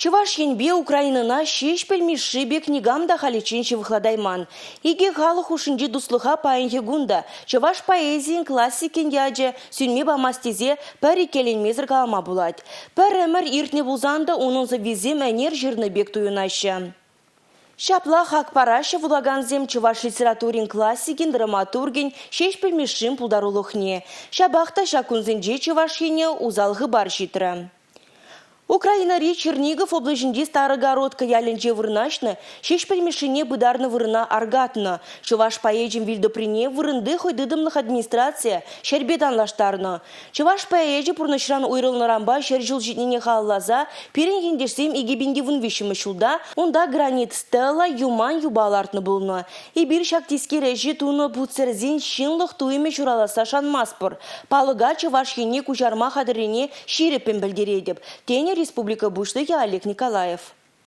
Чӑваш Енпе Украинӑна Ҫеҫпӗл Мишши пек никам та халиччен ҫывӑхлатайман. Икӗ халӑх хушшинчи туслӑха паянхи кун та чӑваш поэзийӗн классикӗн ячӗ сӳнме памасть тесе пӗр иккӗленмесӗр калама пулать. Пӗр ӗмӗр иртнӗ пулсан та унӑн сӑввисем ӗнер ҫырнӑ пек туйӑнаҫҫӗ. Ҫапла хак параҫҫӗ вулакансем чӑваш литературин классикӗн, драматургӗн Ҫеҫпӗл Мишшин пултарулӑхне. Ҫапах та ҫак кунсенче Чӑваш Ене усал хыпар ҫитрӗ. Украинӑри Чернигов облаҫӗнчи Старогородка ялӗнче вырнаҫнӑ Ҫеҫпӗл Мишшине пытарнӑ вырӑна аркатнӑ. Чӑваш поэчӗн вилтӑприне вырӑнти хӑйтытӑмлӑх администрацийӗ ҫӗрпе танлаштарнӑ. Чӑваш поэчӗ пурнӑҫран уйрӑлнӑранпа 100 ҫул ҫитнине халалласа пирӗн ентешсем 2013 ҫулта унта гранит стела, юман юпа лартнӑ пулнӑ. Эпир ҫак тискер ӗҫе тунӑ путсӗрсен ҫынлӑх туйӑмӗ ҫураласса шанмастпӑр. Палӑка Чӑваш Ене куҫарма хатӗррине ҫирӗппӗн пӗлтеретӗп, тенӗ республика Пуҫлӑхӗ Олег Николаев.